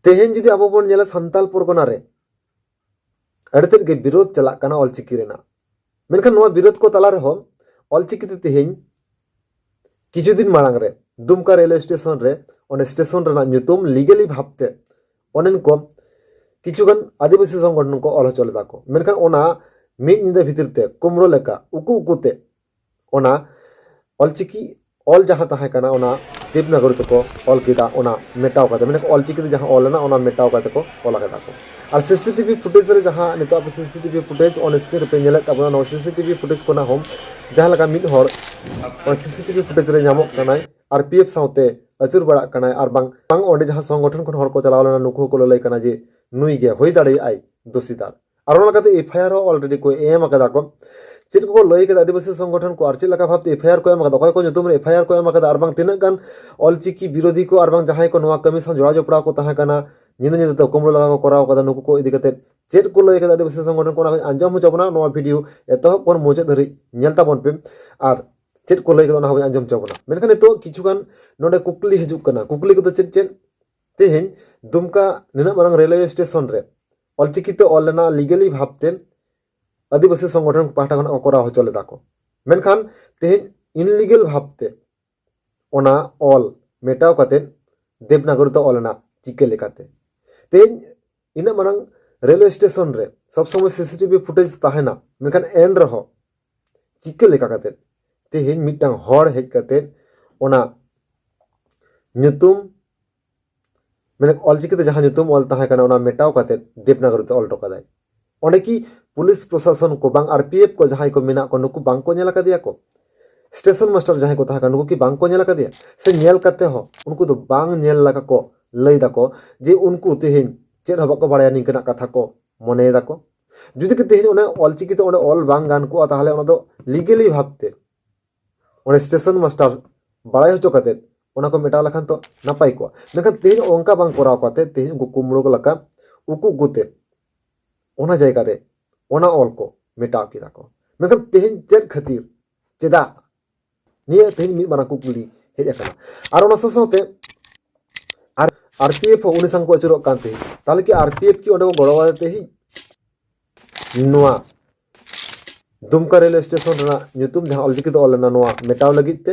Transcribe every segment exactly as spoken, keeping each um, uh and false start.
ᱛᱮᱦᱮᱧ ᱡᱩᱫᱤ ᱟᱵᱚ ᱵᱚᱱ ᱧᱮᱞᱟ, ᱥᱟᱱᱛᱟᱞ ᱯᱚᱨᱜᱚᱱᱟ ᱨᱮ ᱟᱹᱰᱤ ᱛᱮᱫ ᱜᱮ ᱵᱤᱨᱳᱫᱷ ᱪᱟᱞᱟᱜ ᱠᱟᱱᱟ ᱚᱞᱪᱤᱠᱤ ᱨᱮᱱᱟᱜ᱾ ᱢᱮᱱᱠᱷᱟᱱ ᱱᱚᱣᱟ ᱵᱤᱨᱳᱫᱷ ᱠᱚ ᱛᱟᱞᱟ ᱨᱮᱦᱚᱸ ᱚᱞᱪᱤᱠᱤ ᱛᱮ ᱛᱮᱦᱮᱧ ᱠᱤᱪᱷᱩ ᱫᱤᱱ ᱢᱟᱲᱟᱝ ᱨᱮ ᱫᱩᱢᱠᱟ ᱨᱮᱞᱣᱮ ᱥᱴᱮᱥᱚᱱ ᱨᱮ, ᱚᱸᱰᱮ ᱥᱴᱮᱥᱚᱱ ᱨᱮᱱᱟᱜ ᱧᱩᱛᱩᱢ ᱞᱤᱜᱟᱞᱤ ᱵᱷᱟᱵᱽᱛᱮ ᱚᱸᱰᱮᱱ ᱠᱚ ᱠᱤᱪᱷᱩ ᱜᱟᱱ ᱟᱹᱫᱤᱵᱟᱹᱥᱤ ᱥᱚᱝᱜᱚᱴᱷᱚᱱ ᱠᱚ ᱚᱞ ᱦᱚᱪᱚ ᱞᱮᱫᱟ ᱠᱚ᱾ ᱢᱮᱱᱠᱷᱟᱱ ᱚᱱᱟ ᱢᱤᱫ ᱧᱤᱫᱟᱹ ᱵᱷᱤᱛᱤᱨ ᱛᱮ ᱠᱩᱢᱲᱳ ᱞᱮᱠᱟ ᱩᱠᱩ ᱩᱠᱩ ᱛᱮ ᱚᱱᱟ ᱚᱞᱪᱤᱠᱤ ᱚᱞ ᱡᱟᱦᱟᱸ ᱛᱟᱦᱮᱸ ᱠᱟᱱᱟ, ᱚᱱᱟ ᱫᱮᱵᱽᱱᱟᱜᱚᱨᱤ ᱛᱮᱠᱚ ᱚᱞ ᱠᱮᱫᱟ, ᱚᱱᱟ ᱢᱮᱴᱟᱣ ᱠᱟᱛᱮ, ᱢᱮᱱᱠᱷᱟᱱ ᱚᱞᱪᱤᱠᱤ ᱛᱮ ᱡᱟᱦᱟᱸ ᱚᱞ ᱞᱮᱱᱟ, ᱚᱱᱟ ᱢᱮᱴᱟᱣ ᱠᱟᱛᱮ ᱠᱚ ᱚᱞ ᱠᱮᱫᱟ ᱠᱚ᱾ ᱟᱨ ᱥᱤᱥᱤᱴᱤᱵᱷᱤ ᱯᱷᱩᱴᱮᱡᱽ ᱨᱮ ᱡᱟᱦᱟᱸ ᱱᱤᱛᱚᱜ ᱟᱯᱮ ᱥᱤᱥᱤᱴᱤᱵᱷᱤ ᱯᱷᱩᱴᱮᱡᱽ ᱚᱱ ᱥᱠᱨᱤᱱ ᱨᱮᱯᱮ ᱧᱮᱞᱮᱫ ᱛᱟᱵᱚᱱᱟ, ᱱᱚᱣᱟ ᱥᱤᱥᱤᱴᱤᱵᱷᱤ ᱯᱷᱩᱴᱮᱡᱽ ᱠᱷᱚᱱᱟᱜ ᱦᱚᱸ ᱡᱟᱦᱟᱸ ᱞᱮᱠᱟ ᱢᱤᱫ ᱦᱚᱲ ᱚᱱᱟ ᱥᱤᱥᱤᱴᱤᱵᱷᱤ ᱯᱷᱩᱴᱮᱡᱽ ᱨᱮ ᱧᱟᱢᱚᱜ ᱠᱟᱱᱟᱭ, ᱟᱨ ᱯᱤ ᱮᱯᱷ ᱥᱟᱶᱛᱮ ᱟᱹᱪᱩᱨ ᱵᱟᱲᱟᱜ ᱠᱟᱱᱟᱭ, ᱟᱨ ᱵᱟᱝ ᱵᱟᱝ ᱚᱸᱰᱮ ᱡᱟᱦᱟᱸ ᱥᱚᱝᱜᱚᱴᱷᱚᱱ ᱠᱷᱚᱱ ᱦᱚᱲ ᱠᱚ ᱪᱟᱞᱟᱣ ᱞᱮᱱᱟ, ᱱᱩᱠᱩ ᱦᱚᱸᱠᱚ ᱞᱟᱹᱞᱟᱹᱭ ᱠᱟᱱᱟ ᱡᱮ ᱱᱩᱭ ᱜᱮ ᱦᱩᱭ ᱫᱟᱲᱮᱭᱟᱜᱼᱟᱭ ᱫᱳᱥᱤᱫᱟᱨ᱾ ᱟᱨ ᱚᱱᱟ ᱞᱮᱠᱟᱛᱮ ᱮᱯᱷ ᱟᱭ ᱟᱨ ᱦᱚᱸ ᱚᱞᱨᱮᱰᱤ ᱠᱚ ᱮᱢ ᱟᱠᱟᱫᱟ ᱠᱚ᱾ ᱪᱮᱫ ᱠᱚᱠᱚ ᱞᱟᱹᱭ ᱠᱟᱫᱟ ᱟᱹᱫᱤᱵᱟᱹᱥᱤ ᱥᱚᱝᱜᱚᱴᱷᱚᱱ ᱠᱚ, ᱟᱨ ᱪᱮᱫ ᱞᱮᱠᱟ ᱵᱷᱟᱵᱛᱮ ᱮᱯᱷ ᱟᱭ ᱟᱨ ᱠᱚ ᱮᱢ ᱟᱠᱟᱫᱟ, ᱚᱠᱚᱭ ᱠᱚ ᱧᱩᱛᱩᱢ ᱨᱮ ᱮᱯᱷ ᱟᱭ ᱟᱨ ᱠᱚ ᱮᱢ ᱟᱠᱟᱫᱟ, ᱟᱨ ᱵᱟᱝ ᱛᱤᱱᱟᱹᱜ ᱜᱟᱱ ᱚᱞᱪᱤᱠᱤ ᱵᱤᱨᱳᱫᱷᱤ ᱠᱚ ᱟᱨ ᱵᱟᱝ ᱡᱟᱦᱟᱸᱭ ᱠᱚ ᱱᱚᱣᱟ ᱠᱟᱹᱢᱤ ᱥᱟᱶ ᱡᱚᱲᱟᱣ ᱡᱚᱯᱲᱟᱣ ᱠᱚ ᱛᱟᱦᱮᱸ ᱠᱟᱱᱟ, ᱧᱤᱫᱟᱹ ᱧᱤᱫᱟᱹ ᱛᱮ ᱠᱩᱢᱵᱽᱲᱩ ᱞᱟᱜᱟ ᱠᱚ ᱠᱚᱨᱟᱣ ᱠᱟᱫᱟ, ᱱᱩᱠᱩ ᱠᱚ ᱤᱫᱤ ᱠᱟᱛᱮ ᱪᱮᱫ ᱠᱚ ᱞᱟᱹᱭ ᱠᱟᱫᱟ ᱟᱹᱫᱤᱵᱟᱹᱥᱤ ᱥᱚᱝᱜᱚᱴᱷᱚᱱ ᱠᱚ, ᱚᱱᱟ ᱠᱚᱧ ᱟᱸᱡᱚᱢ ᱦᱚᱪᱚ ᱵᱚᱱᱟ᱾ ᱱᱚᱣᱟ ᱵᱷᱤᱰᱤᱭᱳ ᱮᱛᱚᱦᱚᱵ ᱠᱷᱚᱱ ᱢᱩᱪᱟᱹᱫ ᱫᱷᱟᱹᱨᱤᱡ ᱧᱮᱞ ᱛᱟᱵᱚᱱ ᱯᱮ, ᱟᱨ ᱪᱮᱫ ᱠᱚ ᱞᱟᱹᱭ ᱠᱟᱫᱟ ᱚᱱᱟ ᱦᱚᱸᱧ ᱟᱸᱡᱚᱢ ᱦᱚᱪᱚ ᱵᱚᱱᱟ᱾ ᱢᱮᱱᱠᱷᱟᱱ ᱱᱤᱛᱚᱜ ᱠᱤᱪᱷᱩ ᱜᱟᱱ ᱱᱚᱰᱮ ᱠᱩᱠᱞᱤ ᱦᱤᱡᱩᱜ ᱠᱟᱱᱟ᱾ ᱠᱩᱠᱞᱤ ᱠᱚᱫᱚ ᱪᱮᱫ ᱪᱮᱫ? ᱛᱮᱦᱮᱧ ᱫᱩᱢᱠᱟ ᱱᱤᱱᱟᱹᱜ ᱢᱟᱨᱟᱝ ᱨᱮᱞᱣᱮ ᱥᱴᱮᱥᱚᱱ ᱨᱮ ᱚᱞᱪᱤᱠᱤ ᱛᱮ ᱚᱞ ᱞᱮᱱᱟ, ᱞᱤᱜᱟᱞᱤ ᱵᱷᱟᱵᱛᱮ ᱟᱹᱫᱤᱵᱟᱹᱥᱤ ᱥᱚᱝᱜᱚᱴᱷᱚᱱ ᱯᱟᱦᱴᱟ ᱠᱷᱚᱱᱟᱜ ᱠᱚ ᱠᱚᱨᱟᱣ ᱦᱚᱪᱚ ᱞᱮᱫᱟ ᱠᱚ, ᱢᱮᱱᱠᱷᱟᱱ ᱛᱮᱦᱮᱧ ᱤᱱᱞᱤᱜᱟᱞ ᱵᱷᱟᱵᱛᱮ ᱚᱱᱟ ᱚᱞ ᱢᱮᱴᱟᱣ ᱠᱟᱛᱮ ᱫᱮᱵᱽᱱᱟᱜᱚᱨᱤ ᱛᱮ ᱚᱞ ᱮᱱᱟ᱾ ᱪᱤᱠᱟᱹ ᱞᱮᱠᱟᱛᱮ? ᱛᱮᱦᱮᱧ ᱤᱱᱟᱹᱜ ᱢᱟᱨᱟᱝ ᱨᱮᱞᱣᱮ ᱥᱴᱮᱥᱚᱱ ᱨᱮ ᱥᱚᱵ ᱥᱚᱢᱚᱭ ᱥᱤᱥᱤᱴᱤᱵᱷᱤ ᱯᱷᱩᱴᱮᱡᱽ ᱛᱟᱦᱮᱱᱟ, ᱢᱮᱱᱠᱷᱟᱱ ᱮᱱ ᱨᱮᱦᱚᱸ ᱪᱤᱠᱟᱹ ᱞᱮᱠᱟ ᱠᱟᱛᱮ ᱛᱮᱦᱮᱧ ᱢᱤᱫᱴᱟᱝ ᱦᱚᱲ ᱦᱮᱡ ᱠᱟᱛᱮ ᱚᱱᱟ ᱧᱩᱛᱩᱢ, ᱢᱟᱱᱮ ᱚᱞᱪᱤᱠᱤ ᱛᱮ ᱡᱟᱦᱟᱸ ᱧᱩᱛᱩᱢ ᱚᱞ ᱛᱟᱦᱮᱸ ᱠᱟᱱᱟ, ᱚᱱᱟ ᱢᱮᱴᱟᱣ ᱠᱟᱛᱮ ᱫᱮᱵᱽᱱᱟᱜᱚᱨᱤ ᱛᱮ ᱚᱞ ᱦᱚᱴᱚ ᱠᱟᱫᱟᱭ? ᱚᱸᱰᱮ ᱠᱤ ᱯᱩᱞᱤᱥ ᱯᱨᱚᱥᱟᱥᱚᱱ ᱠᱚ ᱵᱟᱝ, ᱟᱨ ᱯᱤ ᱮᱯᱷ ᱠᱚ ᱡᱟᱦᱟᱸᱭ ᱠᱚ ᱢᱮᱱᱟᱜ ᱠᱚ, ᱱᱩᱠᱩ ᱵᱟᱝ ᱠᱚ ᱧᱮᱞ ᱟᱠᱟᱫᱮᱭᱟ ᱠᱚ? ᱥᱴᱮᱥᱚᱱ ᱢᱟᱥᱴᱟᱨ ᱡᱟᱦᱟᱸᱭ ᱠᱚ ᱛᱟᱦᱮᱸ ᱠᱟᱱᱟ, ᱱᱩᱠᱩ ᱠᱤ ᱵᱟᱝ ᱠᱚ ᱧᱮᱞ ᱟᱠᱟᱫᱮᱭᱟ? ᱥᱮ ᱧᱮᱞ ᱠᱟᱛᱮ ᱦᱚᱸ ᱩᱱᱠᱩ ᱫᱚ ᱵᱟᱝ ᱧᱮᱞ ᱞᱮᱠᱟ ᱠᱚ ᱞᱟᱹᱭ ᱫᱟᱠᱚ ᱡᱮ ᱩᱱᱠᱩ ᱛᱮᱦᱮᱧ ᱪᱮᱫ ᱦᱚᱸ ᱵᱟᱠᱚ ᱵᱟᱲᱟᱭᱟ, ᱱᱤᱝᱠᱟᱹᱱᱟᱜ ᱠᱟᱛᱷᱟ ᱠᱚ ᱢᱚᱱᱮᱭ ᱫᱟᱠᱚ? ᱡᱩᱫᱤ ᱠᱤ ᱛᱮᱦᱮᱧ ᱚᱱᱮ ᱚᱞᱪᱤᱠᱤ ᱛᱮ ᱚᱸᱰᱮ ᱚᱞ ᱵᱟᱝ ᱜᱟᱱ ᱠᱚᱜᱼᱟ, ᱛᱟᱦᱚᱞᱮ ᱚᱱᱟ ᱫᱚ ᱞᱤᱜᱟᱞᱤ ᱵᱷᱟᱵᱛᱮ ᱚᱸᱰᱮ ᱥᱴᱮᱥᱚᱱ ᱢᱟᱥᱴᱟᱨ ᱵᱟᱲᱟᱭ ᱦᱚᱪᱚ ᱠᱟᱛᱮ ᱚᱱᱟ ᱠᱚ ᱢᱮᱴᱟᱣ ᱞᱮᱠᱷᱟᱱ ᱛᱚ ᱱᱟᱯᱟᱭ ᱠᱚᱜᱼᱟ᱾ ᱢᱮᱱᱠᱷᱟᱱ ᱛᱮᱦᱮᱧ ᱚᱱᱠᱟ ᱵᱟᱝ ᱠᱚᱨᱟᱣ ᱠᱟᱛᱮ ᱛᱮᱦᱮᱧ ᱩᱱᱠᱩ ᱠᱩᱢᱵᱽᱲᱩ ᱠᱚ ᱞᱮᱠᱟ ᱩᱠᱩ ᱩᱠᱩ ᱛᱮ ᱚᱱᱟ ᱡᱟᱭᱜᱟ ᱨᱮ ᱚᱱᱟ ᱚᱞ ᱠᱚ ᱢᱮᱴᱟᱣ ᱠᱮᱫᱟ ᱠᱚ᱾ ᱢᱮᱱᱠᱷᱟᱱ ᱛᱮᱦᱮᱧ ᱪᱮᱫ ᱠᱷᱟᱹᱛᱤᱨ, ᱪᱮᱫᱟᱜ? ᱱᱤᱭᱟᱹ ᱛᱮᱦᱮᱧ ᱢᱤᱫ ᱢᱟᱨᱟᱝ ᱠᱩᱠᱞᱤ ᱦᱮᱡ ᱟᱠᱟᱱᱟ᱾ ᱟᱨ ᱚᱱᱟ ᱥᱟᱶ ᱥᱟᱶᱛᱮ ᱟᱨ ᱟᱨ ᱯᱤ ᱮᱯᱷ ᱦᱚᱸ ᱩᱱᱤ ᱥᱟᱝ ᱠᱚ ᱟᱹᱪᱩᱨᱚᱜ ᱠᱟᱱ ᱛᱟᱦᱮᱸᱫ᱾ ᱛᱟᱦᱚᱞᱮ ᱠᱤ ᱟᱨ ᱯᱤ ᱮᱯᱷ ᱠᱤ ᱚᱸᱰᱮ ᱠᱚ ᱜᱚᱲᱚ ᱟᱫᱮ ᱛᱟᱦᱮᱸᱫ? ᱱᱚᱣᱟ ᱫᱩᱢᱠᱟ ᱨᱮᱞᱣᱮ ᱥᱴᱮᱥᱚᱱ ᱨᱮᱱᱟᱜ ᱧᱩᱛᱩᱢ ᱡᱟᱦᱟᱸ ᱚᱞᱪᱤᱠᱤ ᱛᱮ ᱚᱞ ᱞᱮᱱᱟ, ᱱᱚᱣᱟ ᱢᱮᱴᱟᱣ ᱞᱟᱹᱜᱤᱫ ᱛᱮ᱾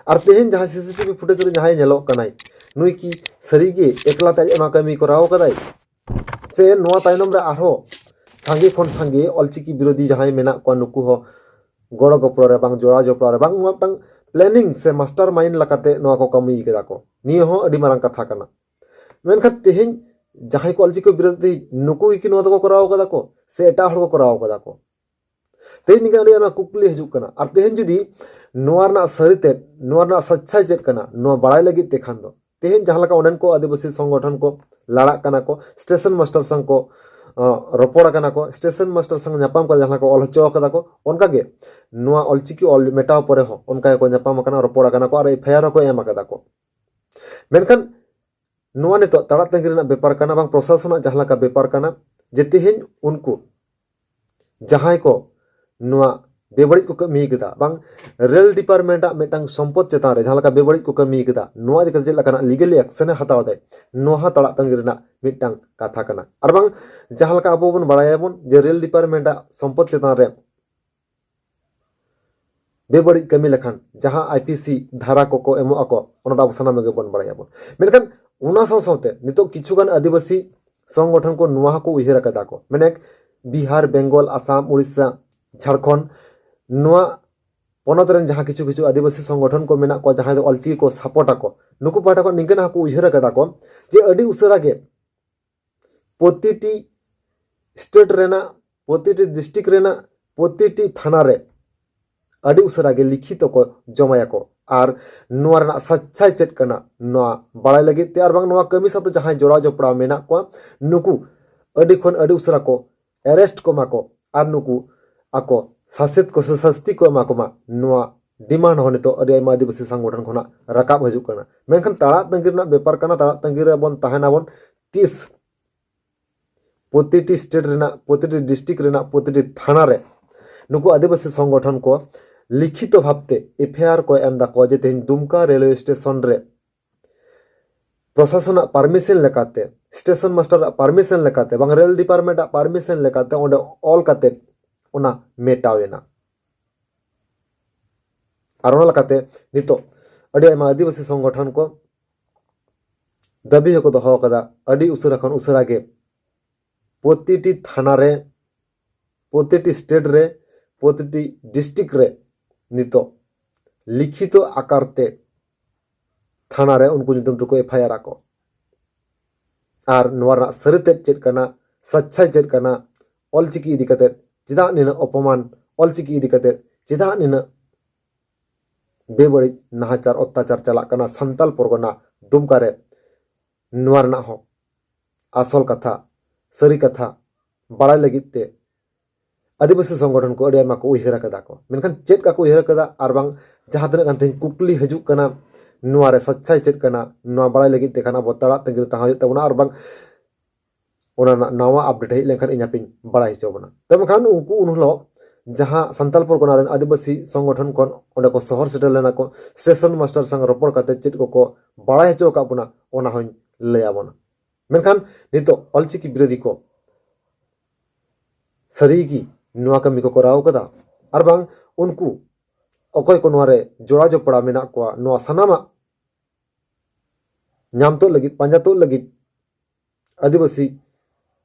ᱟᱨ ᱛᱮᱦᱮᱧ ᱡᱟᱦᱟᱸᱭ ᱥᱤ ᱥᱤ ᱴᱤ ᱵᱷᱤ ᱯᱷᱩᱴᱮᱡᱽ ᱨᱮ ᱡᱟᱦᱟᱸᱭ ᱧᱮᱞᱚᱜ ᱠᱟᱱᱟᱭ, ᱱᱩᱭ ᱠᱤ ᱥᱟᱹᱨᱤᱜᱮ ᱮᱠᱞᱟ ᱛᱮ ᱟᱡ ᱚᱱᱟ ᱠᱟᱹᱢᱤ ᱠᱚᱨᱟᱣ ᱠᱟᱫᱟᱭ? ᱥᱮ ᱱᱚᱣᱟ ᱛᱟᱭᱱᱚᱢ ᱨᱮ ᱟᱨᱦᱚᱸ ᱥᱟᱸᱜᱮ ᱠᱷᱚᱱ ᱥᱟᱸᱜᱮ ᱚᱞᱪᱤᱠᱤ ᱵᱤᱨᱳᱫᱷᱤ ᱡᱟᱦᱟᱸᱭ ᱢᱮᱱᱟᱜ ᱠᱚᱣᱟ, ᱱᱩᱠᱩ ᱦᱚᱸ ᱜᱚᱲᱚ ᱜᱚᱯᱚᱲᱚ ᱨᱮ ᱵᱟᱝ, ᱡᱚᱲᱟᱣ ᱡᱚᱯᱲᱟᱣ ᱨᱮ ᱵᱟᱝ, ᱱᱚᱣᱟ ᱢᱤᱫᱴᱟᱝ ᱯᱞᱮᱱᱤᱝ ᱥᱮ ᱢᱟᱥᱴᱟᱨ ᱢᱟᱭᱤᱱᱰ ᱞᱮᱠᱟᱛᱮ ᱱᱚᱣᱟ ᱠᱚ ᱠᱟᱹᱢᱤ ᱠᱟᱫᱟ ᱠᱚ? ᱱᱤᱭᱟᱹ ᱦᱚᱸ ᱟᱹᱰᱤ ᱢᱟᱨᱟᱝ ᱠᱟᱛᱷᱟ ᱠᱟᱱᱟ᱾ ᱢᱮᱱᱠᱷᱟᱱ ᱛᱮᱦᱮᱧ ᱡᱟᱦᱟᱸᱭ ᱠᱚ ᱚᱞᱪᱤᱠᱤ ᱵᱤᱨᱳᱫᱷᱤ, ᱱᱩᱠᱩ ᱜᱮᱠᱤ ᱱᱚᱣᱟ ᱫᱚᱠᱚ ᱠᱚᱨᱟᱣ ᱠᱟᱫᱟ ᱠᱚ ᱥᱮ ᱮᱴᱟᱜ ᱦᱚᱲ ᱠᱚ ᱠᱚᱨᱟᱣ ᱠᱟᱫᱟ ᱠᱚ? ᱛᱮᱦᱮᱧ ᱱᱤᱝᱠᱟᱹ ᱟᱹᱰᱤ ᱟᱭᱢᱟ ᱠᱩᱠᱞᱤ ᱦᱤᱡᱩᱜ ᱠᱟᱱᱟ᱾ ᱟᱨ ᱛᱮᱦᱮᱧ ᱡᱩᱫᱤ ᱱᱚᱣᱟ ᱨᱮᱱᱟᱜ ᱥᱟᱹᱨᱤ ᱛᱮᱫ, ᱱᱚᱣᱟ ᱨᱮᱱᱟᱜ ᱥᱟᱪᱪᱟᱭ ᱪᱮᱫ ᱠᱟᱱᱟ, ᱱᱚᱣᱟ ᱵᱟᱲᱟᱭ ᱞᱟᱹᱜᱤᱫ ᱛᱮ ᱠᱷᱟᱱ ᱫᱚ, ᱛᱮᱦᱮᱧ ᱡᱟᱦᱟᱸ ᱞᱮᱠᱟ ᱚᱸᱰᱮᱱ ᱠᱚ ᱟᱹᱫᱤᱵᱟᱹᱥᱤ ᱥᱚᱝᱜᱚᱴᱷᱚᱱ ᱠᱚ ᱞᱟᱲᱟᱜ ᱠᱟᱱᱟ ᱠᱚ, ᱥᱴᱮᱥᱚᱱ ᱢᱟᱥᱴᱟᱨ ᱥᱟᱝ ᱠᱚ, ᱟᱸ, ᱨᱚᱯᱚᱲ ᱟᱠᱟᱱᱟ ᱠᱚ, ᱥᱴᱮᱥᱚᱱ ᱢᱟᱥᱴᱟᱨ ᱥᱟᱝ ᱧᱟᱯᱟᱢ ᱠᱟᱛᱮ ᱡᱟᱦᱟᱸ ᱞᱮᱠᱟ ᱠᱚ ᱚᱞ ᱦᱚᱪᱚ ᱟᱠᱟᱫᱟ ᱠᱚ, ᱚᱱᱠᱟᱜᱮ ᱱᱚᱣᱟ ᱚᱞᱪᱤᱠᱤ ᱚᱞ ᱢᱮᱴᱟᱣ ᱯᱚᱨᱮ ᱦᱚᱸ ᱚᱱᱠᱟ ᱜᱮᱠᱚ ᱧᱟᱯᱟᱢ ᱟᱠᱟᱱᱟ, ᱨᱚᱯᱚᱲ ᱟᱠᱟᱱᱟ ᱠᱚ ᱟᱨ ᱮᱯᱷ ᱟᱭ ᱟᱨ ᱦᱚᱸᱠᱚ ᱮᱢ ᱟᱠᱟᱫᱟ ᱠᱚ᱾ ᱢᱮᱱᱠᱷᱟᱱ ᱱᱚᱣᱟ ᱱᱤᱛᱚᱜ ᱛᱟᱲᱟᱜ ᱛᱟᱺᱜᱤ ᱨᱮᱱᱟᱜ ᱵᱮᱯᱟᱨ ᱠᱟᱱᱟ, ᱵᱟᱝ ᱯᱨᱚᱥᱟᱥᱚᱱᱟᱜ ᱡᱟᱦᱟᱸ ᱞᱮᱠᱟ ᱵᱮᱯᱟᱨ ᱠᱟᱱᱟ, ᱡᱮ ᱛᱮᱦᱮᱧ ᱩᱱᱠᱩ ᱡᱟᱦᱟᱸᱭ ᱠᱚ ᱱᱚᱣᱟ ᱵᱮᱵᱟᱹᱲᱤᱡ ᱠᱚ ᱠᱟᱹᱢᱤ ᱠᱮᱫᱟ, ᱵᱟᱝ ᱨᱮᱞ ᱰᱤᱯᱟᱨᱴᱢᱮᱱᱴ ᱟᱜ ᱢᱤᱫᱴᱟᱝ ᱥᱚᱢᱯᱚᱫ ᱪᱮᱛᱟᱱ ᱨᱮ ᱡᱟᱦᱟᱸ ᱞᱮᱠᱟ ᱵᱮᱵᱟᱹᱲᱤᱡ ᱠᱚ ᱠᱟᱹᱢᱤ ᱠᱮᱫᱟ, ᱱᱚᱣᱟ ᱤᱫᱤ ᱠᱟᱛᱮ ᱪᱮᱫ ᱞᱮᱠᱟᱱᱟᱜ ᱞᱤᱜᱟᱞᱤ ᱮᱠᱥᱮᱱ ᱮ ᱦᱟᱛᱟᱣ ᱮᱫᱟᱭ, ᱱᱚᱣᱟ ᱦᱚᱸ ᱛᱟᱲᱟᱜ ᱛᱟᱺᱜᱤ ᱨᱮᱱᱟᱜ ᱢᱤᱫᱴᱟᱝ ᱠᱟᱛᱷᱟ ᱠᱟᱱᱟ᱾ ᱟᱨ ᱵᱟᱝ ᱡᱟᱦᱟᱸ ᱞᱮᱠᱟ ᱟᱵᱚ ᱵᱚᱱ ᱵᱟᱲᱟᱭᱟᱵᱚᱱ ᱡᱮ ᱨᱮᱞ ᱰᱤᱯᱟᱨᱴᱢᱮᱱᱴ ᱟᱜ ᱥᱚᱢᱯᱚᱫ ᱪᱮᱛᱟᱱ ᱨᱮ ᱵᱮᱵᱟᱹᱲᱤᱡ ᱠᱟᱹᱢᱤ ᱞᱮᱠᱷᱟᱱ ᱡᱟᱦᱟᱸ ᱟᱭ ᱯᱤ ᱥᱤ ᱫᱷᱟᱨᱟ ᱠᱚᱠᱚ ᱮᱢᱚᱜ ᱟᱠᱚ, ᱚᱱᱟ ᱫᱚ ᱟᱵᱚ ᱥᱟᱱᱟᱢ ᱜᱮᱵᱚᱱ ᱵᱟᱲᱟᱭᱟᱵᱚᱱ᱾ ᱢᱮᱱᱠᱷᱟᱱ ᱚᱱᱟ ᱥᱟᱶ ᱥᱟᱶᱛᱮ ᱱᱤᱛᱚᱜ ᱠᱤᱪᱷᱩᱜᱟᱱ ᱟᱹᱫᱤᱵᱟᱹᱥᱤ ᱥᱚᱝᱜᱚᱴᱷᱚᱱ ᱠᱚ ᱱᱚᱣᱟ ᱦᱚᱸᱠᱚ ᱩᱭᱦᱟᱹᱨ ᱟᱠᱟᱫᱟ ᱠᱚ, ᱢᱮᱱᱮᱠ ᱵᱤᱦᱟᱨ, ᱵᱮᱝᱜᱚᱞ, ᱟᱥᱟᱢ, ᱩᱲᱤᱥᱥᱟ, ᱡᱷᱟᱲᱠᱷᱚᱸᱰ, ᱱᱚᱣᱟ ᱯᱚᱱᱚᱛ ᱨᱮᱱ ᱡᱟᱦᱟᱸ ᱠᱤᱪᱷᱩ ᱠᱤᱪᱷᱩ ᱟᱹᱫᱤᱵᱟᱹᱥᱤ ᱥᱚᱝᱜᱚᱴᱷᱚᱱ ᱠᱚ ᱢᱮᱱᱟᱜ ᱠᱚᱣᱟ, ᱡᱟᱦᱟᱸᱭ ᱫᱚ ᱚᱞᱪᱤᱠᱤ ᱠᱚ ᱥᱟᱯᱳᱨᱴ ᱟᱠᱚ, ᱱᱩᱠᱩ ᱯᱟᱦᱴᱟ ᱠᱷᱚᱱ ᱱᱤᱝᱠᱟᱹᱱᱟᱜ ᱦᱚᱸᱠᱚ ᱩᱭᱦᱟᱹᱨ ᱟᱠᱟᱫᱟ ᱠᱚ ᱡᱮ ᱟᱹᱰᱤ ᱩᱥᱟᱹᱨᱟ ᱜᱮ ᱯᱨᱚᱛᱤᱴᱤ ᱥᱴᱮᱴ ᱨᱮᱱᱟᱜ, ᱯᱨᱚᱛᱤᱴᱤ ᱰᱤᱥᱴᱨᱤᱠᱴ ᱨᱮᱱᱟᱜ, ᱯᱨᱚᱛᱤᱴᱤ ᱛᱷᱟᱱᱟ ᱨᱮ ᱟᱹᱰᱤ ᱩᱥᱟᱹᱨᱟ ᱜᱮ ᱞᱤᱠᱷᱤᱛᱚ ᱠᱚ ᱡᱚᱢᱟᱭᱟᱠᱚ᱾ ᱟᱨ ᱱᱚᱣᱟ ᱨᱮᱱᱟᱜ ᱥᱟᱪᱪᱟᱭ ᱪᱮᱫ ᱠᱟᱱᱟ, ᱱᱚᱣᱟ ᱵᱟᱲᱟᱭ ᱞᱟᱹᱜᱤᱫ ᱛᱮ ᱟᱨ ᱵᱟᱝ ᱱᱚᱣᱟ ᱠᱟᱹᱢᱤ ᱥᱟᱶᱛᱮ ᱡᱟᱦᱟᱸᱭ ᱡᱚᱲᱟᱣ ᱡᱚᱯᱲᱟᱣ ᱢᱮᱱᱟᱜ ᱠᱚᱣᱟ, ᱱᱩᱠᱩ ᱟᱹᱰᱤ ᱠᱷᱚᱱ ᱟᱹᱰᱤ ᱩᱥᱟᱹᱨᱟ ᱠᱚ ᱮᱨᱮᱥᱴ ᱠᱚᱢᱟ ᱠᱚ ᱟᱨ ᱱᱩᱠᱩ ᱟᱠᱚ ᱥᱟᱥᱮᱛ ᱠᱚ ᱥᱮ ᱥᱟᱥᱛᱤ ᱠᱚ ᱮᱢᱟ ᱠᱚᱢᱟ, ᱱᱚᱣᱟ ᱰᱤᱢᱟᱱᱰ ᱦᱚᱸ ᱱᱤᱛᱚᱜ ᱟᱹᱰᱤ ᱟᱭᱢᱟ ᱟᱹᱫᱤᱵᱟᱹᱥᱤ ᱥᱚᱝᱜᱚᱴᱷᱚᱱ ᱠᱷᱚᱱᱟᱜ ᱨᱟᱠᱟᱵ ᱦᱤᱡᱩᱜ ᱠᱟᱱᱟ᱾ ᱢᱮᱱᱠᱷᱟᱱ ᱛᱟᱲᱟᱜ ᱛᱟᱺᱜᱤ ᱨᱮᱱᱟᱜ ᱵᱮᱯᱟᱨ ᱠᱟᱱᱟ, ᱛᱟᱲᱟᱜ ᱛᱟᱺᱜᱤ ᱨᱮᱵᱚᱱ ᱛᱟᱦᱮᱱᱟᱵᱚᱱ᱾ ᱛᱤᱥ ᱯᱨᱚᱛᱤᱴᱤ ᱥᱴᱮᱴ ᱨᱮᱱᱟᱜ, ᱯᱨᱚᱛᱤᱴᱤ ᱰᱤᱥᱴᱨᱤᱠᱴ ᱨᱮᱱᱟᱜ, ᱯᱨᱚᱛᱤᱴᱤ ᱛᱷᱟᱱᱟ ᱨᱮ ᱱᱩᱠᱩ ᱟᱹᱫᱤᱵᱟᱹᱥᱤ ᱥᱚᱝᱜᱚᱴᱷᱚᱱ ᱠᱚ ᱞᱤᱠᱷᱤᱛᱚ ᱵᱷᱟᱵᱽᱛᱮ ᱮᱯᱷ ᱟᱭ ᱟᱨ ᱠᱚ ᱮᱢ ᱫᱟᱠᱚ ᱡᱮ ᱛᱮᱦᱮᱧ ᱫᱩᱢᱠᱟ ᱨᱮᱞᱣᱮ ᱥᱴᱮᱥᱚᱱ ᱨᱮ ᱯᱨᱚᱥᱟᱥᱚᱱᱟᱜ ᱯᱟᱨᱢᱤᱥᱚᱱ ᱞᱮᱠᱟᱛᱮ, ᱥᱴᱮᱥᱚᱱ ᱢᱟᱥᱴᱟᱨᱟᱜ ᱯᱟᱨᱢᱤᱥᱚᱱ ᱞᱮᱠᱟᱛᱮ, ᱵᱟᱝ ᱨᱮᱞ ᱰᱤᱯᱟᱨᱴᱢᱮᱱᱴᱟᱜ ᱯᱟᱨᱢᱤᱥᱚᱱ ᱞᱮᱠᱟᱛᱮ ᱚᱸᱰᱮ ᱚᱞ ᱠᱟᱛᱮ ᱚᱱᱟ ᱢᱮᱴᱟᱣ ᱮᱱᱟ᱾ ᱟᱨ ᱚᱱᱟ ᱞᱮᱠᱟᱛᱮ ᱱᱤᱛᱚᱜ ᱟᱹᱰᱤ ᱟᱭᱢᱟ ᱟᱹᱫᱤᱵᱟᱹᱥᱤ ᱥᱚᱝᱜᱚᱴᱷᱚᱱ ᱠᱚ ᱫᱟᱹᱵᱤ ᱦᱚᱸᱠᱚ ᱫᱚᱦᱚ ᱟᱠᱟᱫᱟ, ᱟᱹᱰᱤ ᱩᱥᱟᱹᱨᱟ ᱠᱷᱚᱱ ᱩᱥᱟᱹᱨᱟ ᱜᱮ ᱯᱨᱚᱛᱤᱴᱤ ᱛᱷᱟᱱᱟ ᱨᱮ, ᱯᱨᱚᱛᱤᱴᱤ ᱥᱴᱮᱴ ᱨᱮ, ᱯᱨᱚᱛᱤᱴᱤ ᱰᱤᱥᱴᱨᱤᱠᱴ ᱨᱮ ᱱᱤᱛᱚᱜ ᱞᱤᱠᱷᱤᱛᱚ ᱟᱠᱟᱨ ᱛᱮ ᱛᱷᱟᱱᱟ ᱨᱮ ᱩᱱᱠᱩ ᱧᱩᱛᱩᱢ ᱛᱮᱠᱚ ᱮᱯᱷ ᱟᱭ ᱟᱨ ᱟᱠᱚ᱾ ᱟᱨ ᱱᱚᱣᱟ ᱨᱮᱱᱟᱜ ᱥᱟᱹᱨᱤ ᱛᱮᱫ ᱪᱮᱫ ᱠᱟᱱᱟ, ᱥᱟᱪᱪᱟᱭ ᱪᱮᱫ ᱠᱟᱱᱟ, ᱚᱞᱪᱤᱠᱤ ᱤᱫᱤ ᱠᱟᱛᱮᱫ ᱪᱮᱫᱟᱜ ᱱᱤᱱᱟᱹᱜ ᱚᱯᱚᱢᱟᱱ, ᱚᱞᱪᱤᱠᱤ ᱤᱫᱤ ᱠᱟᱛᱮᱫ ᱪᱮᱫᱟᱜ ᱱᱤᱱᱟᱹᱜ ᱵᱮᱵᱟᱹᱲᱤᱡ ᱱᱟᱦᱟᱪᱟᱨ ᱚᱛᱛᱟᱪᱟᱨ ᱪᱟᱞᱟᱜ ᱠᱟᱱᱟ ᱥᱟᱱᱛᱟᱞ ᱯᱚᱨᱜᱚᱱᱟ ᱫᱩᱢᱠᱟ ᱨᱮ, ᱱᱚᱣᱟ ᱨᱮᱱᱟᱜ ᱦᱚᱸ ᱟᱥᱚᱞ ᱠᱟᱛᱷᱟ, ᱥᱟᱹᱨᱤ ᱠᱟᱛᱷᱟ ᱵᱟᱲᱟᱭ ᱞᱟᱹᱜᱤᱫ ᱛᱮ ᱟᱹᱫᱤᱵᱟᱹᱥᱤ ᱥᱚᱝᱜᱚᱴᱷᱚᱱ ᱠᱚ ᱟᱹᱰᱤ ᱟᱭᱢᱟ ᱠᱚ ᱩᱭᱦᱟᱹᱨ ᱟᱠᱟᱫᱟ ᱠᱚ᱾ ᱢᱮᱱᱠᱷᱟᱱ ᱪᱮᱫ ᱠᱟᱠᱚ ᱩᱭᱦᱟᱹᱨ ᱟᱠᱟᱫᱟ ᱟᱨ ᱵᱟᱝ ᱡᱟᱦᱟᱸ ᱛᱤᱱᱟᱹᱜ ᱜᱟᱱ ᱛᱮᱦᱮᱧ ᱠᱩᱠᱞᱤ ᱦᱤᱡᱩᱜ ᱠᱟᱱᱟ, ᱱᱚᱣᱟ ᱨᱮ ᱥᱟᱪᱪᱟᱭ ᱪᱮᱫ ᱠᱟᱱᱟ, ᱱᱚᱣᱟ ᱵᱟᱲᱟᱭ ᱞᱟᱹᱜᱤᱫ ᱛᱮ ᱠᱷᱟᱱ ᱟᱵᱚ ᱛᱟᱲᱟᱜ ᱛᱟᱺᱜᱤ ᱨᱮ ᱛᱟᱦᱮᱸ ᱦᱩᱭᱩᱜ ᱛᱟᱵᱚᱱᱟ ᱟᱨ ᱵᱟᱝ ᱚᱱᱟ ᱨᱮᱱᱟᱜ ᱱᱟᱣᱟ ᱟᱯᱰᱮᱴ ᱦᱮᱡ ᱞᱮᱱᱠᱷᱟᱱ ᱤᱧ ᱟᱯᱮᱧ ᱵᱟᱲᱟᱭ ᱦᱚᱪᱚ ᱵᱚᱱᱟ᱾ ᱛᱚ ᱢᱮᱱᱠᱷᱟᱱ ᱩᱱᱠᱩ ᱩᱱ ᱦᱤᱞᱳᱜ ᱡᱟᱦᱟᱸ ᱥᱟᱱᱛᱟᱞ ᱯᱚᱨᱜᱚᱱᱟ ᱨᱮᱱ ᱟᱹᱫᱤᱵᱟᱹᱥᱤ ᱥᱚᱝᱜᱚᱴᱷᱚᱱ ᱠᱷᱚᱱ ᱚᱸᱰᱮ ᱠᱚ ᱥᱚᱦᱚᱨ ᱥᱮᱴᱮᱨ ᱞᱮᱱᱟ ᱠᱚ, ᱥᱴᱮᱥᱚᱱ ᱢᱟᱥᱴᱟᱨ ᱥᱟᱶ ᱨᱚᱯᱚᱲ ᱠᱟᱛᱮ ᱪᱮᱫ ᱠᱚᱠᱚ ᱵᱟᱲᱟᱭ ᱦᱚᱪᱚ ᱟᱠᱟᱫ ᱵᱚᱱᱟ, ᱚᱱᱟ ᱦᱚᱸᱧ ᱞᱟᱹᱭ ᱟᱵᱚᱱᱟ᱾ ᱢᱮᱱᱠᱷᱟᱱ ᱱᱤᱛᱚᱜ ᱚᱞᱪᱤᱠᱤ ᱵᱤᱨᱳᱫᱷᱤ ᱠᱚ ᱥᱟᱹᱨᱤ ᱜᱮ ᱱᱚᱣᱟ ᱠᱟᱹᱢᱤ ᱠᱚ ᱠᱚᱨᱟᱣ ᱠᱟᱫᱟ? ᱟᱨ ᱵᱟᱝ ᱩᱱᱠᱩ ᱚᱠᱚᱭ ᱠᱚ ᱱᱚᱣᱟ ᱨᱮ ᱡᱚᱲᱟᱣ ᱡᱚᱯᱲᱟᱣ ᱢᱮᱱᱟᱜ ᱠᱚᱣᱟ, ᱱᱚᱣᱟ ᱥᱟᱱᱟᱢᱟᱜ ᱧᱟᱢ ᱛᱩᱫ ᱞᱟᱹᱜᱤᱫ, ᱯᱟᱸᱡᱟ ᱛᱩᱫ ᱞᱟᱹᱜᱤᱫ ᱟᱹᱫᱤᱵᱟᱹᱥᱤ